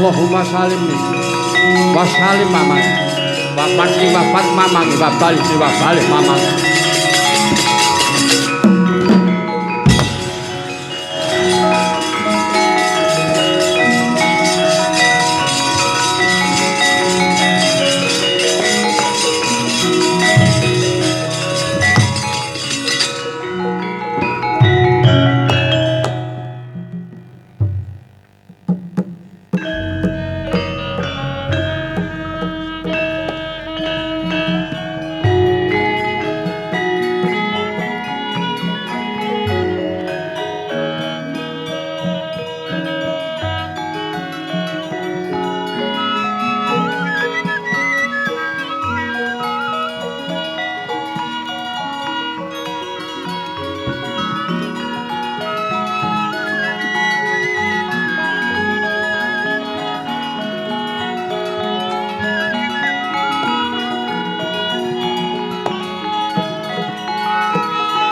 Allahumma salimni wa salim mamang wa fatni wa fat mamang wa balik wa balik mamang.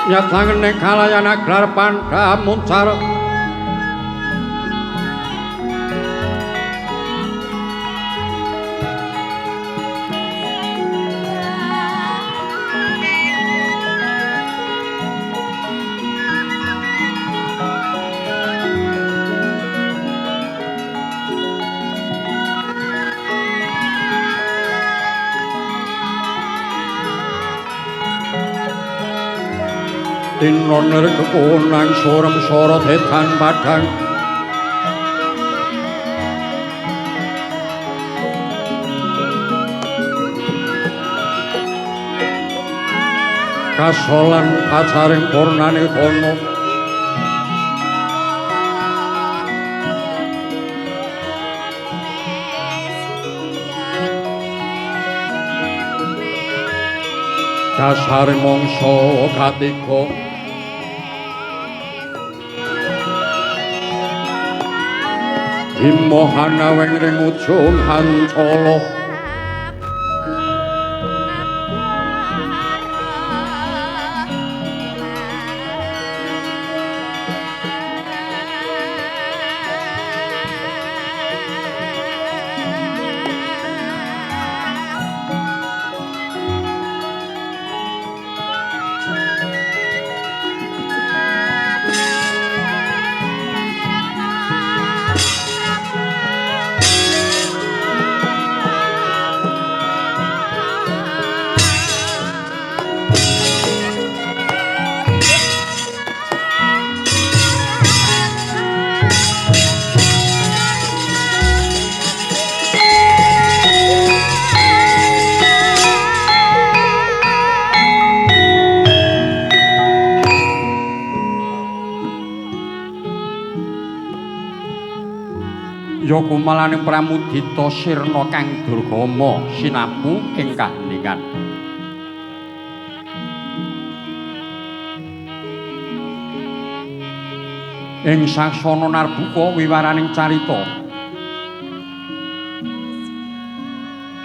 Nyatangene kalayan aglar pandhamuncar Tinoner kekunang surem sorot edan padang kasolan pacaring purnane kono dasare mangsa katiga Bimohana weng ring ujung hancala. Ya kumalaning pramudita sirna kang durgama sinapu ing kaheningan. Ing sasana narbuka wiwaraning carita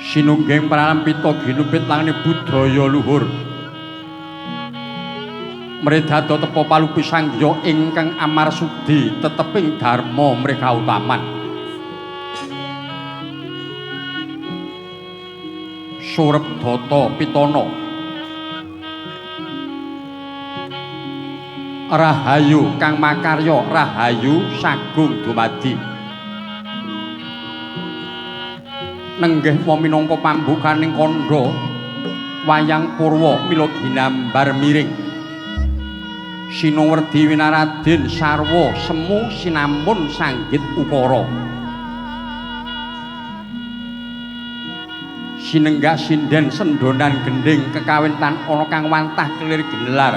sinungging pralampita ginupit langane budaya luhur. Mredada tepa palupi sangya ingkang amarsudi teteping dharma mrekautaman. Surep data pitana rahayu kang makarya rahayu sagung dumadi nenggih minangka pambukaning kandha wayang purwa mila ginambar miring sinuwerdi winaradin sarwa semu sinamun sanggit ukara sinenggak sinden sendonan gendhing kekawin tan ana kang wantah kelir genelar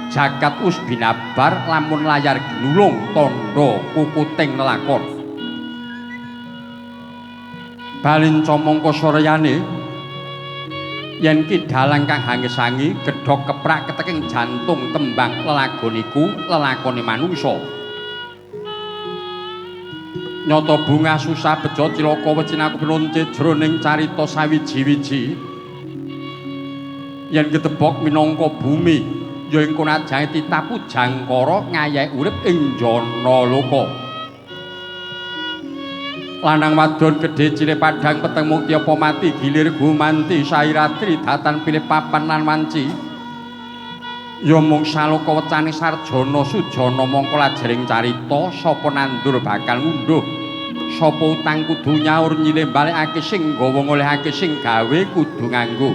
jagat us binabar lamun layar ginulung tandha kukuting lelakon balinca mangka suryane yen ki dalang kang hangesangi gedhog keprak keteking jantung tembang lelagon iku lelakone manungsa nyata bunga susah bejo cilaka wecinaku pinunce jroning carita sawiji-wiji yen ketebok minangka bumi ya ing konajange titapu jangkara ngayahi urip ing jana loka. Lanang wadon gedhe cilik padhang peteng mukti apa mati gilir gumanti sairatri datan pilih papan lan wanci. Ya mung saloka wecane sarjana sujana mongko lajering carita sapa nandur bakal ngunduh. Sapa utang kudu nyaur nyilih balekake sing gawa ngolehake sing gawe kudu nganggo.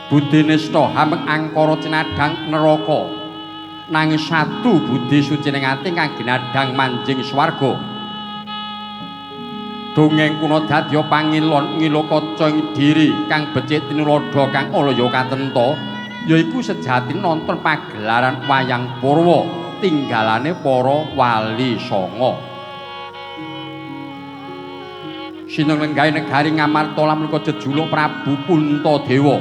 Budi nista hamek angkara cinadhang neraka. Nanging satu budi suci ning ati kang ginadhang manjing swarga. Dongeng kuna dadya pangilon ngilo kaca ing diri kang becik tinuladha kang alaya katenta yaiku sejatine nonton pagelaran wayang purwa tinggalane para wali sanga. Sinten lenggahe negari Ngamarta lamun jejuluk Prabu Puntadewa.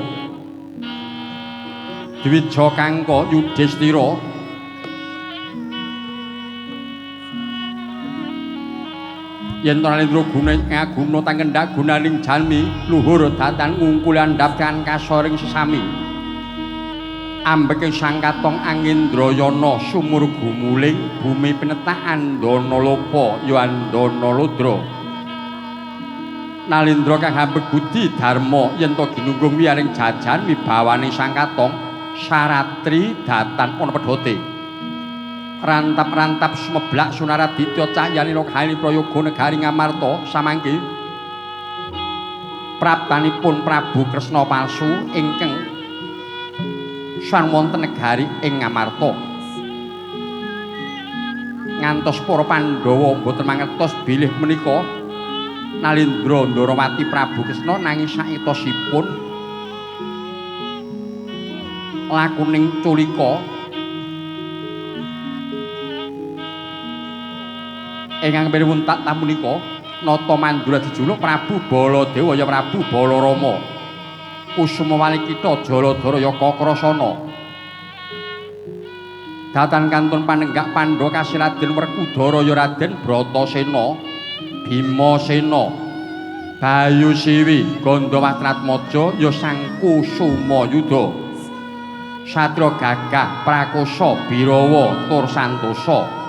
Dwija Kangka Yudhistira yen Nalendra guna ngaguna tangendak gunaning jalmi luhur datan ngungkul andhap kan kasoring sesami. Ambeke sang katong Angindrayana sumur gumuling bumi pinetak andana lopa ya andana ludra. Nalendra kang hambek budi dharma yen to ginunggung wiyaring jajan wibawane sang katong saratri datan ana pedhote. Rantap-rantap sumeblak Sunaraditya cahyane lokahane prayoga negari Ngamarta samangke praptanipun Prabu Kresna palsu ingkang san wonten negari ing Ngamarta. Ngantos para Pandhawa mboten mangertos bilih menika Nalendra Ndarawati Prabu Kresna nanging saitosipun lakuning culika ingkang pirwuntat tamunika Nata Mandura jejuluk Prabu Baladewa ya Prabu Balarama Kusuma Walikita Jaladara ya Kakrasana datan kantun panenggak Pandhawa kasih Raden Werkudara ya Raden Bratasena Bimasena Bayu Siwi Gandawatratmaja ya Sang Kusuma Yuda Satria Gagah Prakosa Birawa tur Santosa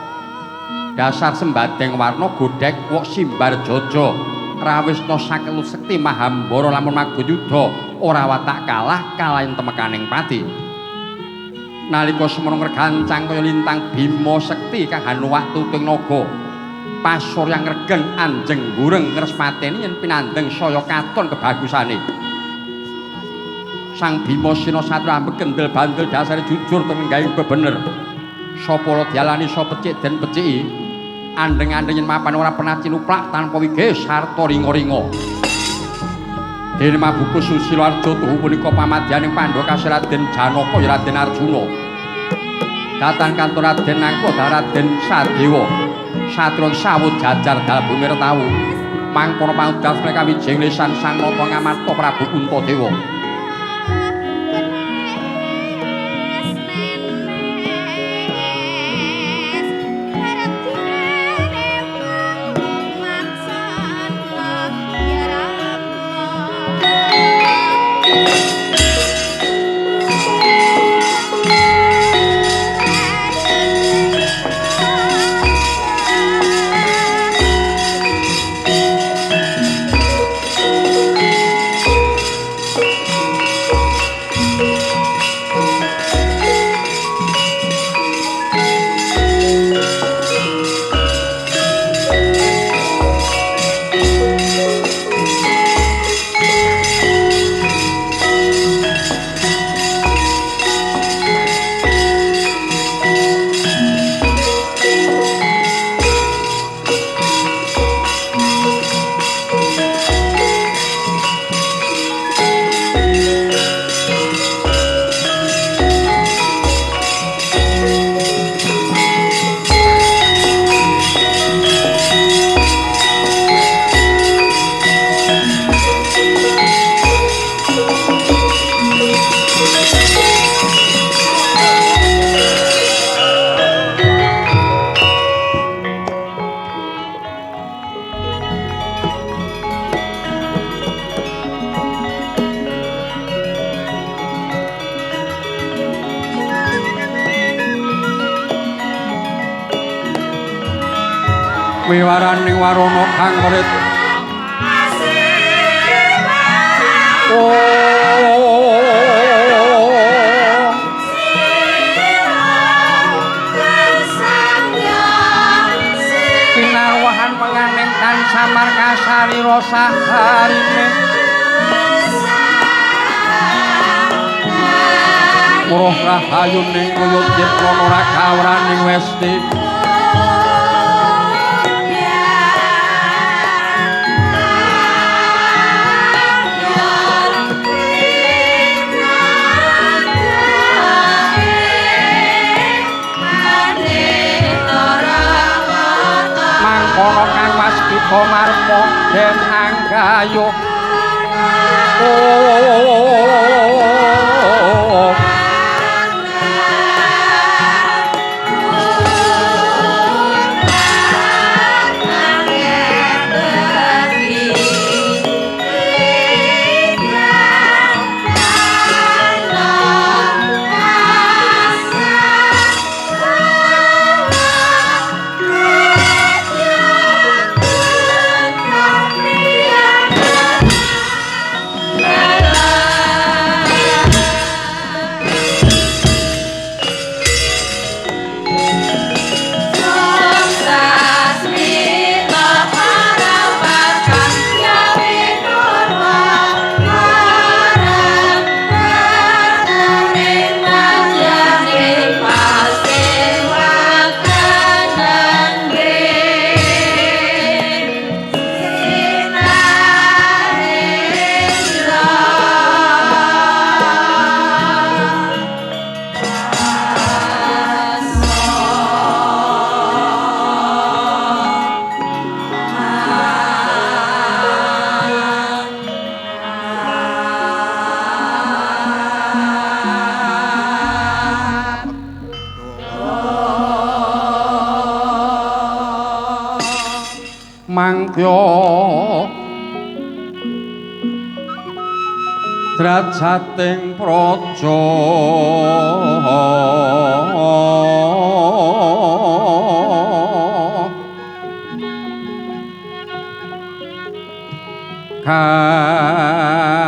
dasar sembadeng warna godhek wok simbar jaja rawisna sakelu sekti mahambara lamun magoyuda ora watak kalah kalayan temekaning pati. Nalika semono ngregancang kaya lintang Bima sekti kang hanuwak tuting naga pasurya ngregeng anjeng gureng ngrespateni yen pinandeng saya katon kebagusane. Sang Bima Sena satria ambek kendel bandel dasare jujur tenenggahe bebener. Sapa dialani sapa becik den beciki andeng-andeng yen mapan ora pernah cinuplak tanpa wigih sarta ringa-ringa. Dene mabuku Susila Arja tuhu punika pamadyaning Pandhawa kasih Raden Janaka ya Raden Arjuna. Datan kantor Raden Nangka Raden Sadewa. Satria sawut jajar dal bumi retawu. Mangkono pangudal mereka wijing lisan Sang Nata Ngamarta Prabu Puntadewa. Wiwaraning warana kang merit Kinarwahan menganing tan samar kasarira saharine Muruh rahayuning ruyut jitrana rakawraning westi Mangkono kang waskita marma den anggayuh. Mangkya drajating praja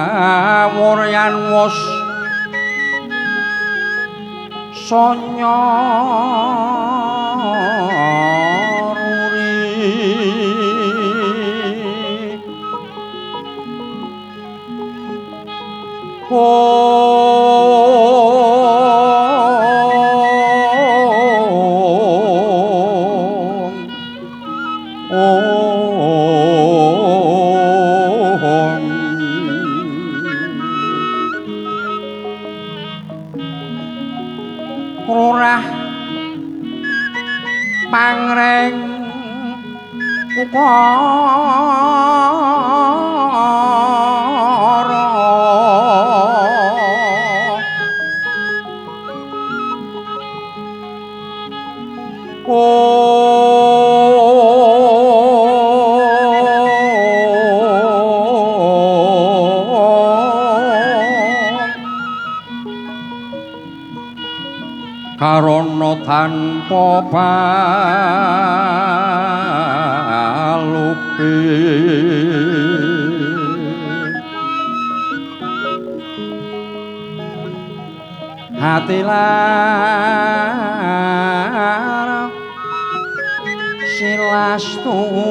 kawuryan wus sanya Lurah Pangreng Ukara Karana tanpa palupi hati lara silastuti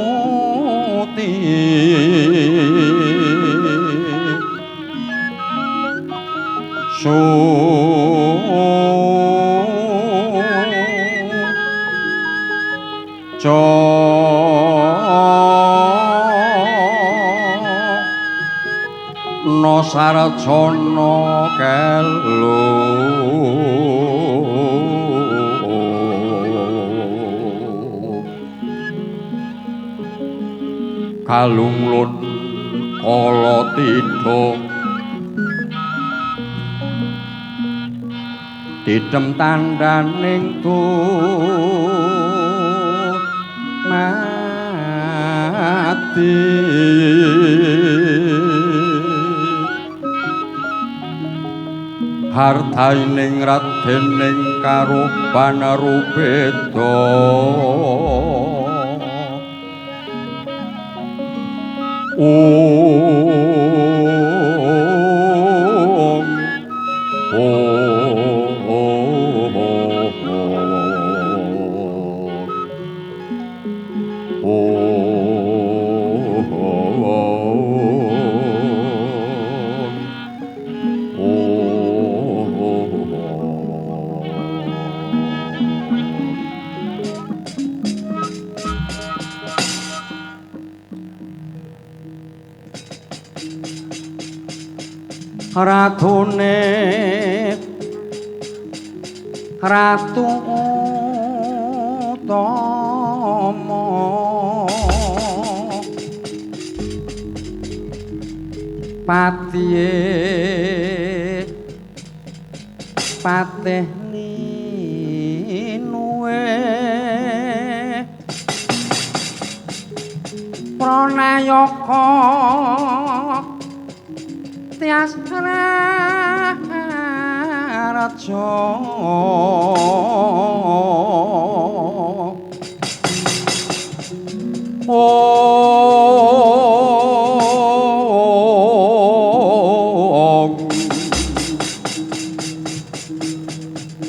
No sarjana kelu kalunglun kala tidha didem tandhaning mati hartaining radening karupan rubeda. Om Om Ratune Ratu Utama Patihe Patih Linuwe Pranayaka Tias Raja Om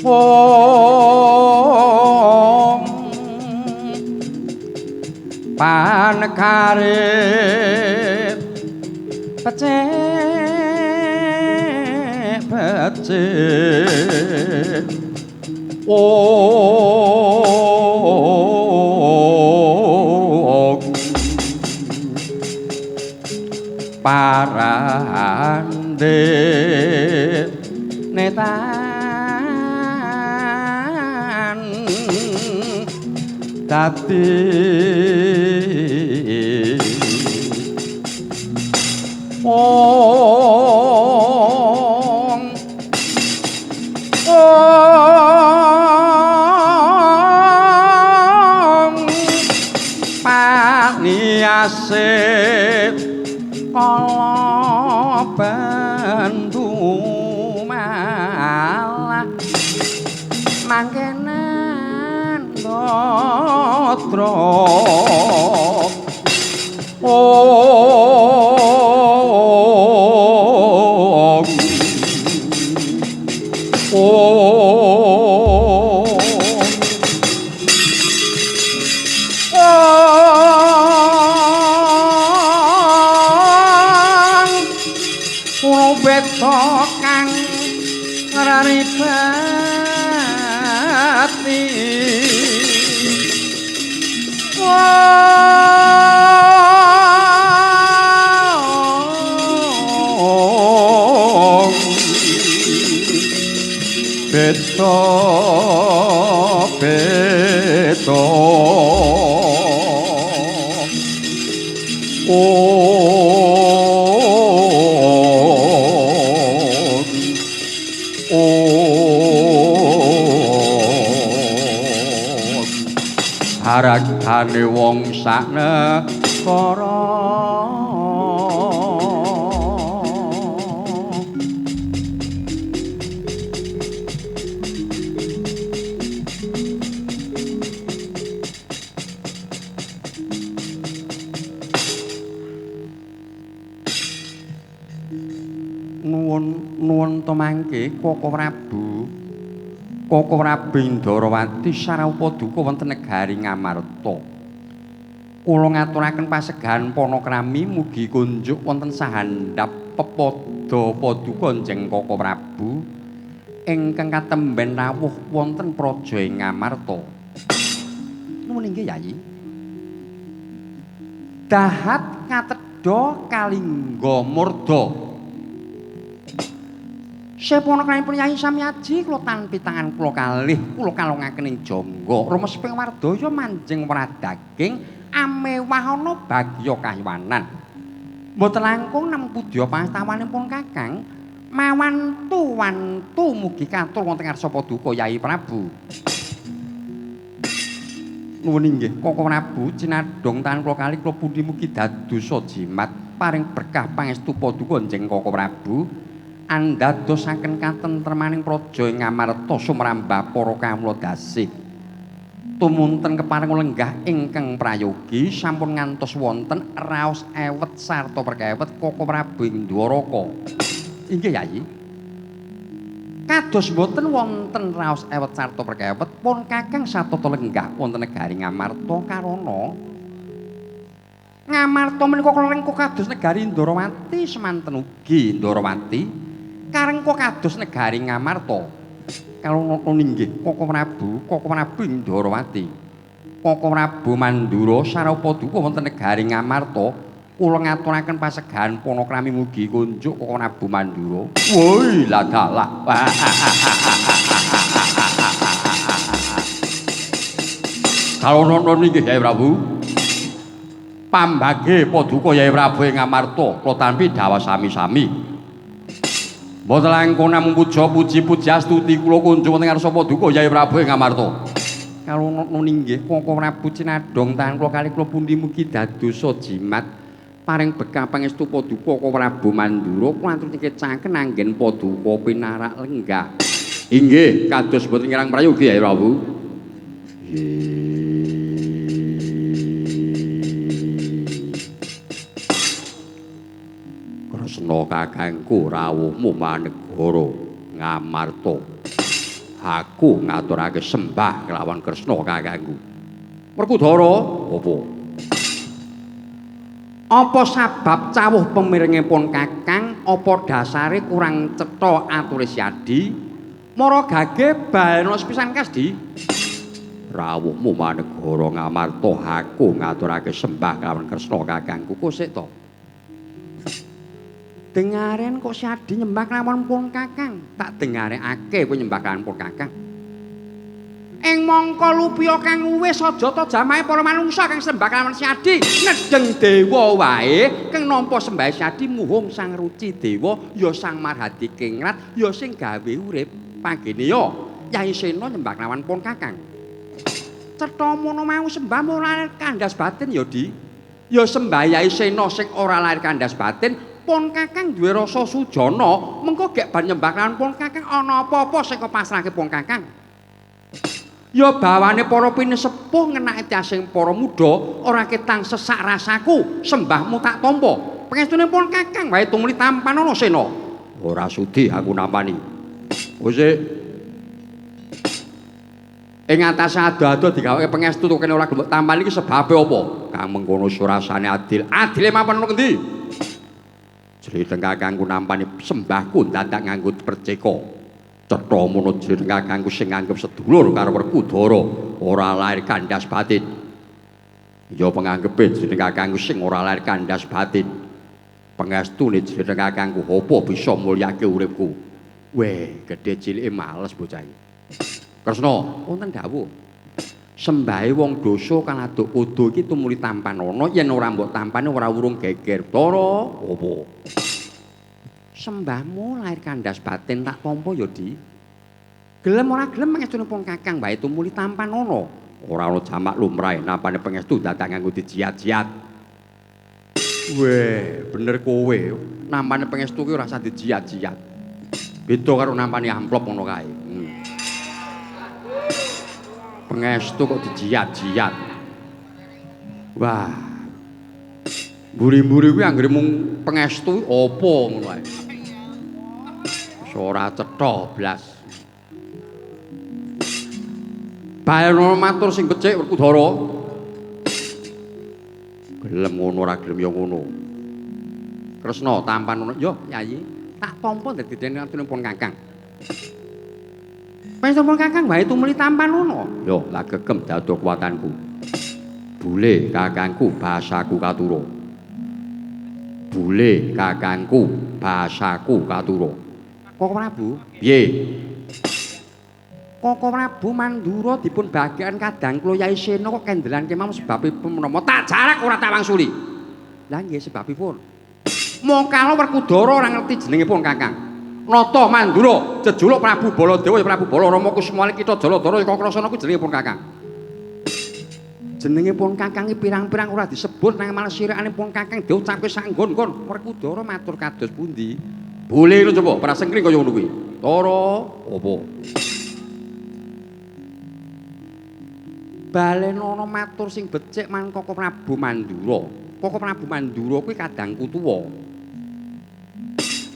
Om Panekare becik becik Om Parande netan dadi Om Om Paniase kala bantu malah mangkenan datra Om Om Om Kula beta kang ngraribati Om Beta beta Om Om Haragane wong sak negara Nuwun tumangke Koko Prabu. Koko Prabu Indarawati sarawuh duka wonten negari Ngamarta. Kula ngaturaken pasegahan panakrami mugi kunjuk wonten sahandhap pepada paduka Njeng Koko Prabu ingkang katemben rawuh wonten praja ing Ngamarta. Nuwun inggih Yayi. Dahat katedha kalingga murda. Seponokranipun Yayi Samyaji kula tanpi tangan kula kalih kula kalongaken ing jangga rumesping wardaya manjing wradaging amewahana bagya kahywanan. Mboten langkung nempudya pangastawanipun Kakang mawantu-wantu mugi katur wonten ngarsa paduka Yayi Prabu. Nuwun inggih Koko Prabu cinadhong tangan kula kalih kula pundi mugi dadosa jimat paring berkah pangestu paduka Njeng Koko Prabu. Andadosaken katentremaning praja ing Ngamarta sumrambah para kawula dasih. Tumunten kepareng lenggah ingkang prayogi sampun ngantos wonten raos ewet sarta perkewet Koko Prabu ing Dwaraka. Inggih Yayi. Kados mboten wonten raos ewet sarta perkewet pun Kakang satata lenggah wonten negari Ngamarta karana Ngamarta menika kelengka kados negari Ndrawati semanten ugi Ndrawati karengka kados negari Ngamarta. Kalonata inggih Koko Prabu, Koko Prabu ing Ndrawati. Koko Prabu Mandura sarapa duka wonten negari Ngamarta, kula ngaturaken pasegahan panakrami mugi kunjuk Koko Prabu Mandura. Woi, ladalah. Kalonata inggih Yai Prabu. Pambage paduka Yai Prabu ing Ngamarta, kula tampi dhawah sami-sami. Mboten langkung namung puja puji puji astuti kula kunjuk wonten ngarsa paduka Yai Prabu ing Ngamarta. Kalonata inggih Koko Prabu cinadhong tahan kula kalih kula pundi mugi dadosa jimat paring bekah pangestu paduka Koko Prabu Mandura kula atur nyikecaken anggen paduka pinarak lenggah. Inggih kados boten kirang prayogi Yai Prabu. Kresna kakangku rawuhmu manegara Ngamarta. Aku ngaturake sembah kelawan Kresna kakangku. Werkudara, apa? Apa sabab cawuh pemirengipun kakang apa dasare kurang cetha ature Syadi? Mara gage balena sepisan Kasdi. Rawuhmu manegara Ngamarta, aku ngaturake sembah kelawan Kresna kakangku. Kosek to? Dengaren kok Syadi nyembah kelawan pun kakang, tak dengarekake kowe nyembah kelawan pun kakang. Ing mangka lupiya kang wis aja ta jamahe para manungsa kang sembah kelawan Syadi, nedheng dewa wae kang nampa sembah Syadi muhung sang ruci dewa ya sang marhadi kingrat ya sing gawe urip. Panggene ya Yai Sena nyembah kelawan pun kakang. Cetha mono mau sembah ora kandhas batin ya Di. Ya sembah Yai Sena sing ora lair kandhas batin. Pun kakang duwe rasa sujana, mengko gek bar nyembah kelawan pun kakang ana apa-apa sing kepasrahke pun kakang. Ya bawane para pinesepuh ngenake tiasing para muda, ora ketang sesak rasaku, sembahmu tak tampa. Pangestune pun kakang wae tumuli tampanana Sena. Ora sudi aku nampani. Wis ing atase ado-ado digaweke pangestu kene ora gelem tampani iki sebabe apa? Kang mengkono surasane adil. Adile mapan ono ngendi? Jriteng kakangku nampani sembahku dadak nganggo perceka. Cetha mono jriteng kakangku sing nganggep sedulur karo Werkudara ora lair kandhas batin. Ya penganggepe jriteng kakangku sing ora lair kandhas batin. Pengestune jriteng kakangku apa bisa mulyake uripku. Weh, gedhe cilike males bocah iki. Kresna, wonten dawuh. Sembahe wong dosa kang aduk kudu iki tumuli tampanana yen ora mbok tampani ora urung geger. Tara, apa? Sembahmu lair kandhas batin tak tampa ya, Di. Gelem ora gelem pangestune pun kakang wae tumuli tampanana. Ora ana jamak lumrahe nampane pangestu dadak nganggo dijiat-jiat. Weh, bener kowe. Nampane pangestu ki ora usah dijiat-jiat. Beda karo nampani amplop ngono kae. Pangestu kok dijiat-jiat. Wah. Mburi-mburi kuwi anggere mung pangestu apa ngono ae. Wis ora cetha blas. Bayarno matur sing becik Werkudara. Gelem ngono ora gelem ya ngono. Kresna tampan ngono. Yo Yayi, tak tampa dadi dene aturipun kakang. Pangestune kakang wae tumuli tampan ngono. Yo lah gegem dado kuwatanku. Bule kakangku bahasaku katura. Bule kakangku bahasaku katura. Koko Prabu, piye? Koko Prabu Mandura dipun bagian kadang kula Yai Sena kok kendelan kemawon sebabipun menapa tak jarak ora tak wangsuli. Lah nggih sebabipun. Mongkala Werkudara ora ngerti jenengipun kakang. Nata Mandura jejuluk Prabu Baladewa ya Prabu Balarama Kusuma Kita Jaladara ya Kakrasana kuwi jenengipun kakang. Jenengipun kakang iki pirang-pirang ora disebut nang malah sirikane pun kakang diucapke sak nggon-nggon. Werkudara matur kados pundi? Boleh lho coba prasengkring kaya ngono kuwi. Tara apa? Balenono matur sing becik man Koko Prabu Mandura. Koko Prabu Mandura kuwi kadangku tuwa.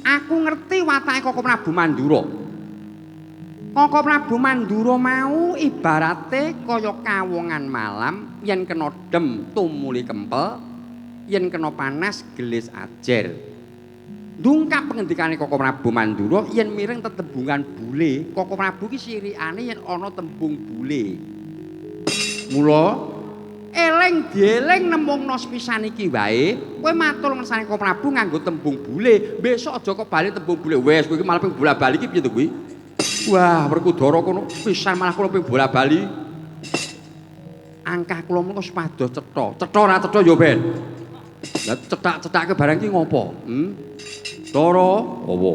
Aku ngerti watake Koko Prabu Mandura. Koko Prabu Mandura mau ibarate kaya kawongan malam yen kena dem tumuli kempel, yen kena panas gelis ajer. Ndungkap pengendikane Koko Prabu Mandura yen mireng tetembungan bule, Koko Prabu ki sirikane yen ana tembung bule. Mula eling dieling nemungna sepisan iki wae, kowe matur ngersane Koko Prabu nganggo tembung bule, besok aja kok bali tembung bule. Wes kowe iki malah ping bola-bali iki piye to kuwi? Wah, Werkudara kono pisan malah kula ping bola-bali. Angkah kula menika supados cetha. Cetha ora cetha ya ben. Lah cethak-cethake barang iki ngopo? Dara, apa?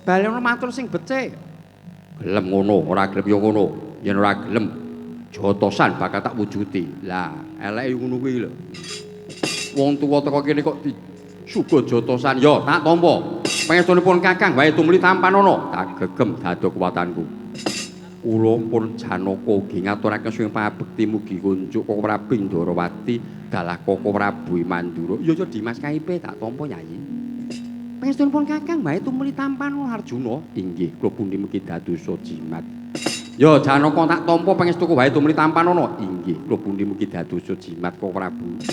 Balenono matur sing becik. Gelem ngono, ora gelem ya ngono. Yen ora gelem jotosan bakal tak wujudi. Lah, eleke ngono kuwi lho. Wong tuwa teko kene kok disuga jotosan. Ya, tak tampa. Pangestunipun Kakang wae tumuli tampanono. Tak gegem dado kuwatanku. Kula pun Janaka ugi ngaturaken suwing pangabekti mugi kunjuk Koko Prabu Ndorowati dalah Koko Prabu Mandura. Ya ya Dimas Kaipe tak tampa Yayi. Pangestunipun Kakang wae tumuli tampanono Arjuna. Inggih, kula pundi mugi dadosa jimat. Ya Janaka tak tampa pangestuku wae tumuli tampanono. Inggih, kula pundi mugi dadosa jimat Koko Prabu.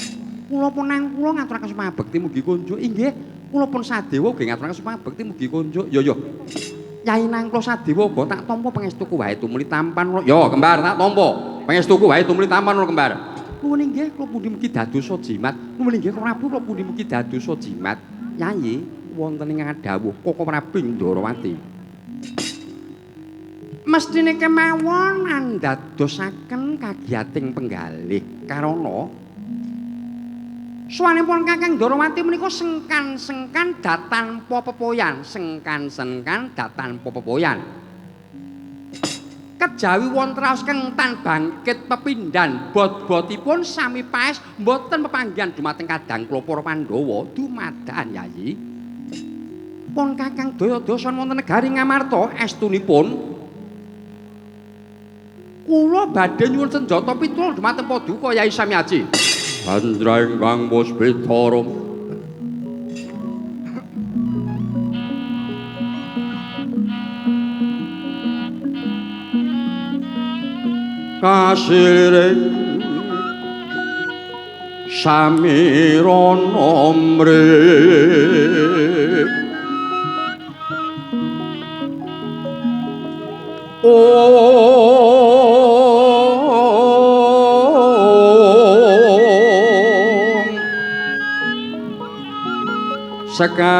Kula pun nang kula ngaturaken sumabekti mugi kunjuk. Inggih, kula pun Sadewa ugi ngaturaken sumabekti mugi kunjuk. Ya ya. Yai nang kula Sadewa uga tak tampa pangestuku wae tumuli tampanono. Ya kembar tak tampa. Pangestuku wae tumuli tampanono kembar. Nuwun inggih, kula pundi mugi dadosa jimat. Nuwun inggih Koko Prabu, kula pundi mugi dadosa jimat. Yayi wonten ing ngadhawuh Koko Prabu Ndorowati. Mesthine kemawon andadosaken kagiyating penggalih karana suwanipun Kakang Ndorowati menika sengkan-sengkan datanpa pepoyan, sengkan-sengkan datanpa pepoyan. Kejawi wonten raos kengtan bangkit pepindhan bot-botipun sami paes mboten pepanggihan dumateng kadang kula para Pandhawa dumadaan Yayi. Pun Kakang daya-dasa wonten negari Ngamarta estunipun kula badhe nyuwun senjata pitul dumateng paduka Yai Samyaji. Candra ingkang puspitara kasiliring samirana mrik sekarang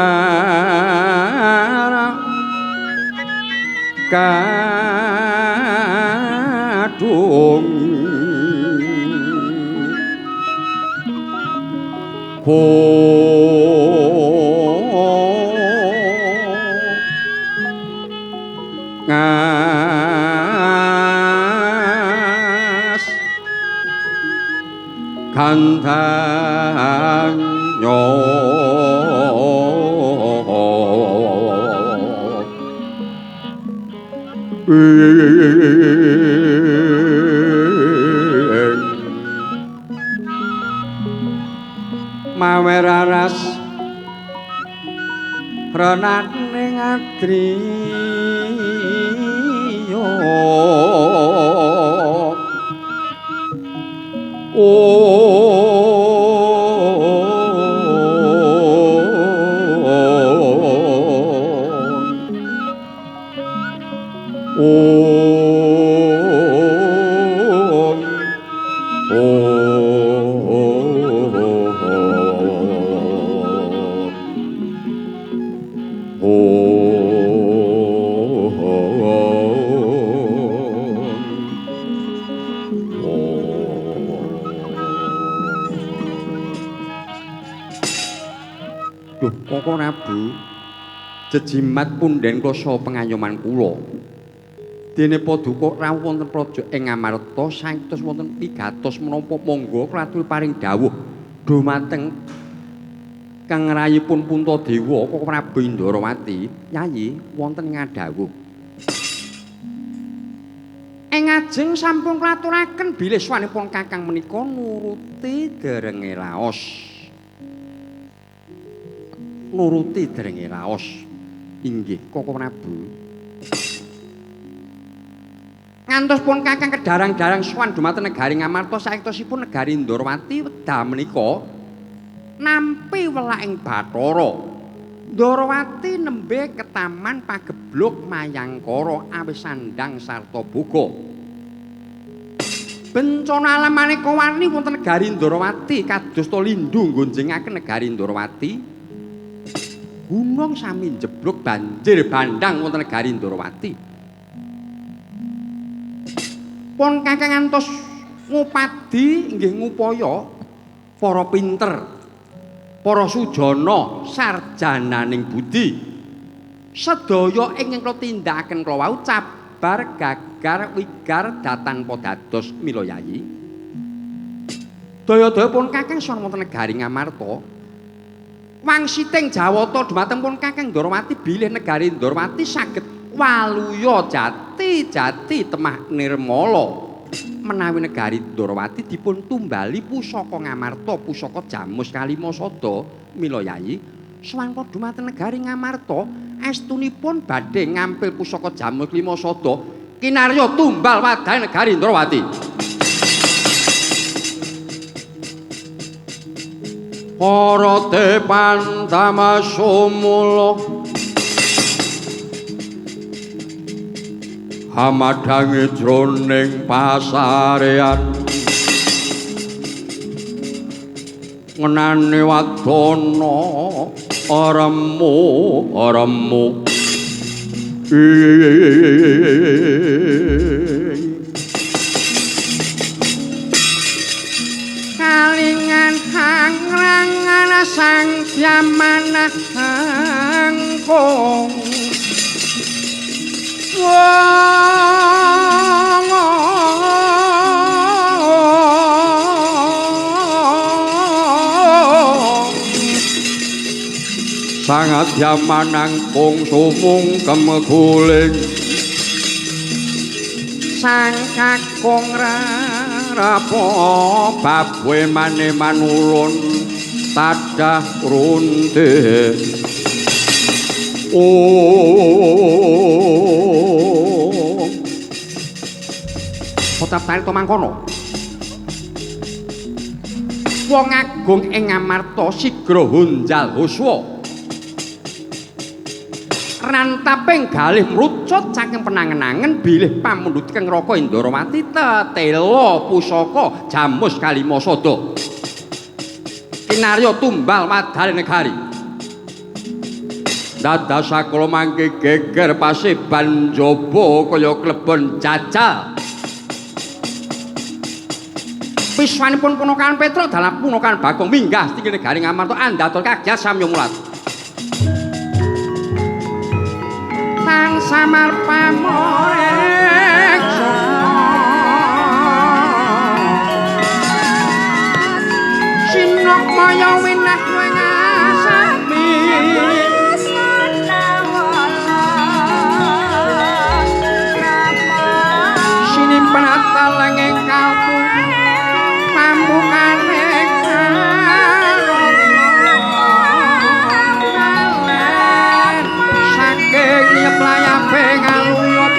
kadung ngas gandanyo maweraras renaning adriya Duh Koko Prabu, jejimat punden klasa pengayoman kula. Dene paduka rawuh wonten praja ing Ngamarta saengtos wonten pigatos menapa monggo kula aturi paring dawuh dumateng Kang rayipun Puntadewa Koko Prabu Indarawati. Yayi wonten ngadhawuh. Ing ajeng sampun klaturaken bilih swanipun Kakang menika nuruti derenge raos. Nuruti derenge raos. Inggih, Koko Prabu. Ngantos pun Kakang kedarang-darang sowan dumateng negari Ngamarta saektosipun negari Ndorowati wekdal menika nampi welaking Bathara. Ndorowati nembe ketaman pagebluk Mayangkara awis sandang sarta boga. Bencana alam maneka warni wonten negari Ndorowati kadosta lindhu nggonjengaken negari Ndorowati. Gunung sami njeblug banjir bandhang wonten negari Ndorowati. Pun Kakang ngantos ngupadi inggih ngupaya para pinter, para sujana sarjananing budi sedaya ingkang kula tindakaken kula wau cabar gagar wigar datan dados mila yayi. Daya-daya pun Kakang sowan wonten negari Ngamarta. Wangsiting Jawata dumateng pun Kakang Ndorowati bilih negari Ndorowati saged waluya jati-jati temah nirmala. Menawi negari Ndorowati dipun tumbali pusaka Ngamarta, pusaka Jamus Kalima Sada, mila yayi sowan dumateng negari Ngamarta estunipun badhe ngampil pusaka Jamus Kalima Sada kinarya tumbal wadahe negari Ndorowati. Para tepantama sumula hamadhange jroning pasarean ngenane wadana remu remu kalingan hangrangan sang yamanah hangkung sangat yamanangkung sumung kemeguling sang kakung rarapo babwe mane manulun tadah runte. Oh, kocap carita mangkono. Wong agung ing Ngamarta sigra honjal huswa. Rantaping galih mrucut saking penangen-angen bilih pamundhut keng Raka Ndorowati tetela pusaka Jamus Kalima Sada. Kinarya tumbal wadale negari. Dados sakala mangke geger paseban jaba kaya klebon jajal. Piswanipun Punokawan Petruk dalam Punokawan Bagong minggah saking negari Ngamarta andhatul kagyat samya mulat. Tan samar pamoreksa sinok maya wineh ngasami sinimpen atalenge kalpu pambukane saking nyeplayape ngaluyut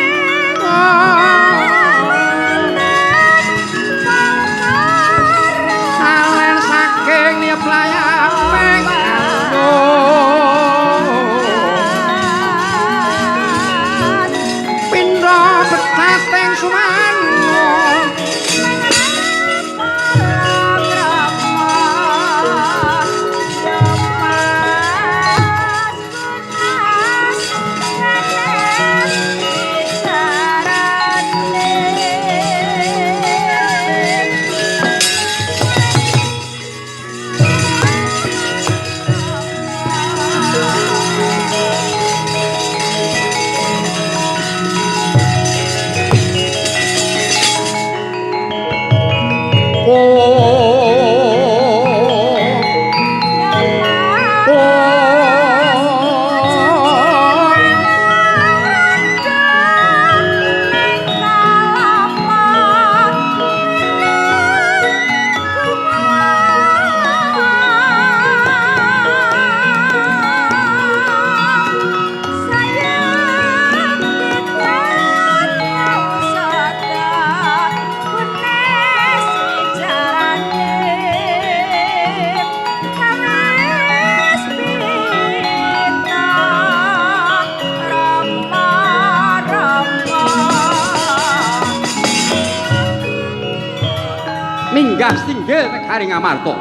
Minggah tinggil negari Ngamarta.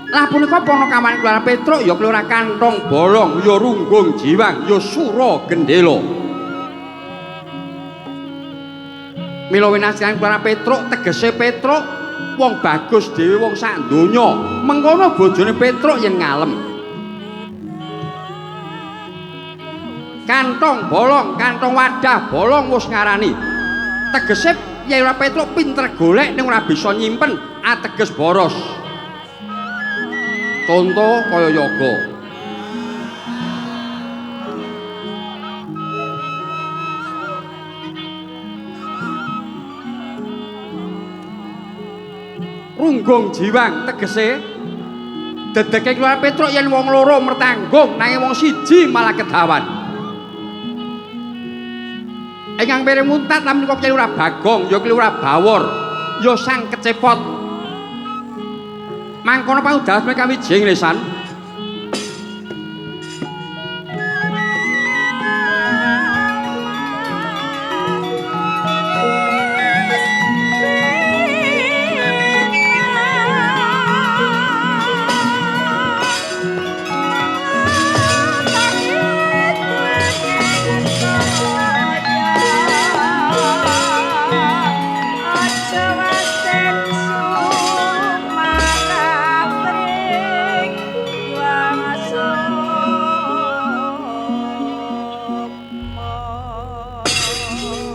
Lah punika Panakawan Kelurahan Petruk ya Kelurahan Kantong Bolong, ya Runggung Jiwang, ya Sura Gendela. Mila winastan Kelurahan Petruk tegese Petruk wong bagus dhewe wong sak donya. Mengkono bojone Petruk yen ngalem. Kantong bolong, kantong wadah bolong wis ngarani. Tegese Kyai Lurah Petruk pinter golek ning ora bisa nyimpen, ateges boros. Conto kaya yoga. Runggung Jiwang tegese dedeke Kelurahan Petruk yen wong loro mertanggung nanging wong siji malah kedawan. Ingkang piring muntat lan menika Kyai Lurah Bagong ya Kyai Lurah Bawor ya Sang Kecepot. Mangkono pangudharas menika wijing lesan.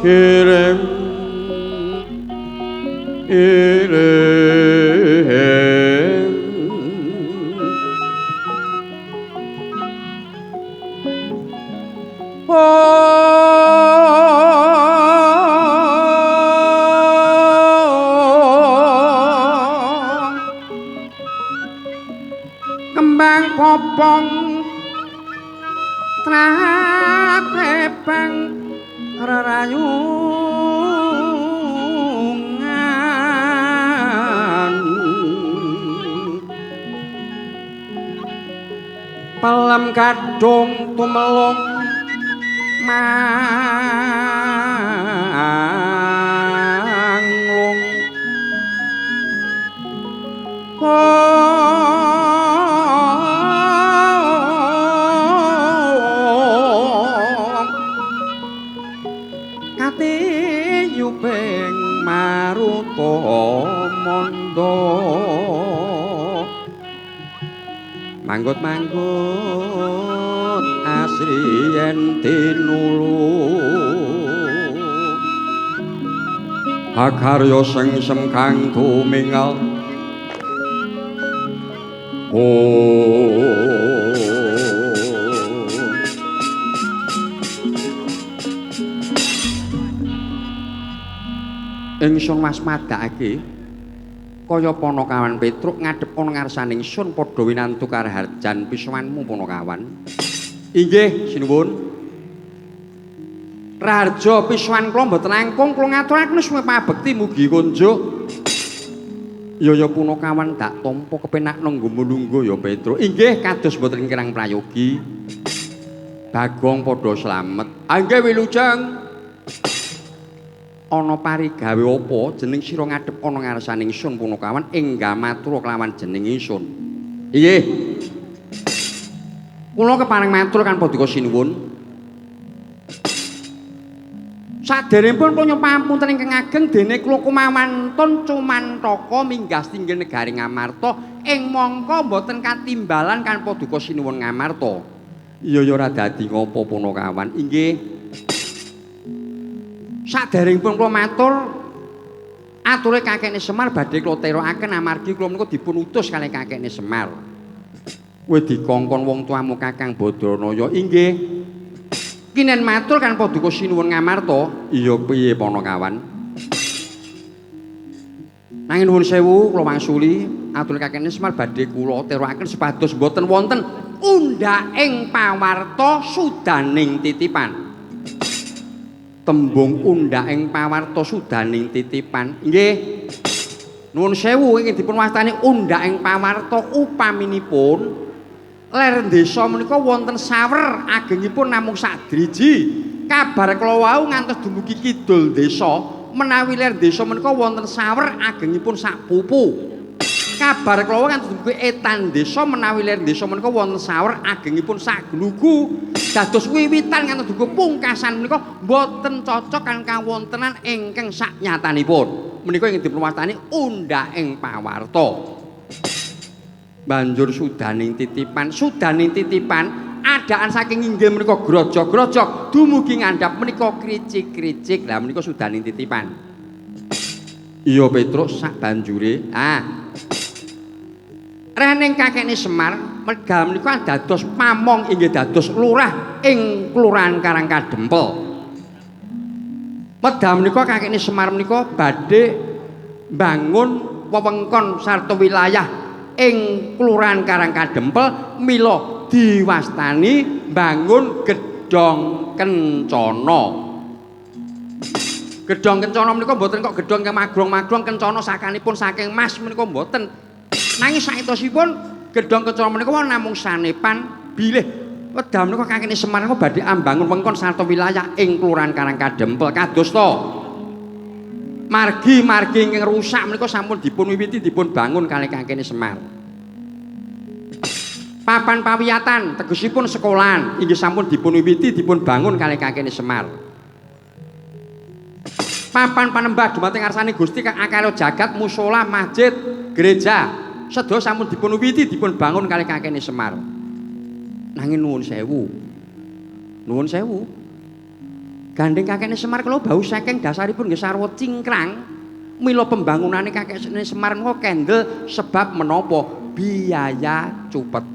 Irem irem oh kembang popong trapepang rerayungan pelem kadung tumelung manglung Yuping maruta mandha manggut-manggut asri yen tinulu hakarya sengsem kang tumingal Ingsun waspadakake kaya Panakawan Petruk ngadhep ana ngarsane ingsun padha winantu karaharjan pisowanmu Panakawan. Inggih sinuwun. Raharja pisowan kula mboten langkung kula ngaturaken suwe pabekti mugi kunjuk. Ya ya Panakawan dak tampa kepenak nanggo mulungguh ya Petruk. Inggih kados mboten kirang prayogi. Bagong padha slamet. Inggih wilujeng. Ana parigawe apa jeneng sira ngadhep ana ngarsane ingsun Panakawan enggah matur kelawan jeneng ingsun. Inggih. Kula kepareng matur kan paduka sinuwun. Saderengipun kula nyuwun pangapunten ingkang ageng dene kula kumawantun cumantaka minggah tinggil negari Ngamarta ing mangka mboten katimbalan kan paduka sinuwun Ngamarta. Iya ya ora dadi ngapa Panakawan. Inggih. Saderengipun kula matur ature kakekne Semar badhe kula terokaken amargi kula menika dipun utus kalih kakekne Semar. Kowe dikongkon wong tuamu Kakang Badranaya. Inggih. Kinen matur kan paduka sinuwun Ngamarta. Iya piye Panakawan? Nanging nuwun sewu kula wangsuli ature kakekne Semar badhe kula terokaken supados mboten wonten undhaking pawarta sudaning titipan. Tembung undhaking pawarta sudaning titipan. Nggih. Nuwun sewu ingkang dipun wastani undhaking pawarta upaminipun ler desa menika wonten sawer agengipun namung sak driji. Kabar kala wau ngantos dumugi kidul desa menawi ler desa menika wonten sawer agengipun sak pupu. Kabar klowo ngantos dumugi etan desa menawi ler desa menika wonten sawer agengipun sak glugu. Dados wiwitan ngantos dugi pungkasan menika boten cocok kan kawontenan ingkang saknyatanipun. Menika ingkang dipunwastani undhaking pawarta. Banjur sudaning titipan, sudaning titipan adaan saking inggil menika grojog-grojog dumugi ngandhap menika kricik-kricik. Lah menika sudaning titipan. Iya Petruk sak banjure. Ah. Rening kakekne Semar medal menika dados pamong inggih dados lurah ing Kelurahan Karangkadempel. Medal menika kakekne Semar menika badhe mbangun wewengkon sarta wilayah ing Kelurahan Karangkadempel mila diwastani mbangun Gedhong Kencana. Gedhong Kencana menika mboten kok gedhong kang magrong-magrong kencana sakanipun saking mas menika mboten. Nanging saentosipun Gedhong Kencana menika namung sanepan bilih wedal menika kakekne Semar menika badhe ambangun wewengkon sarta wilayah ing Kelurahan Karangkadempel kadosta margi-margi ingkang rusak menika sampun dipun wiwiti dipun bangun kalih kakekne Semar. Papan pawiyatan tegesipun sekolahan inggih sampun dipun wiwiti dipun bangun kalih kakekne Semar. Papan panembah dumateng ngarsane Gusti kang akeh jagat, musala, masjid, gereja sedaya sampun dipun wiwiti dipun bangun kalih kakekne Semar. Nanging nuwun sewu. Nuwun sewu. Gandeng kakekne Semar kula bau saking dasaripun nggih sarwa cingkrang. Mila pembangunane kakekne Semar menika kendel sebab menapa? Biaya cupet.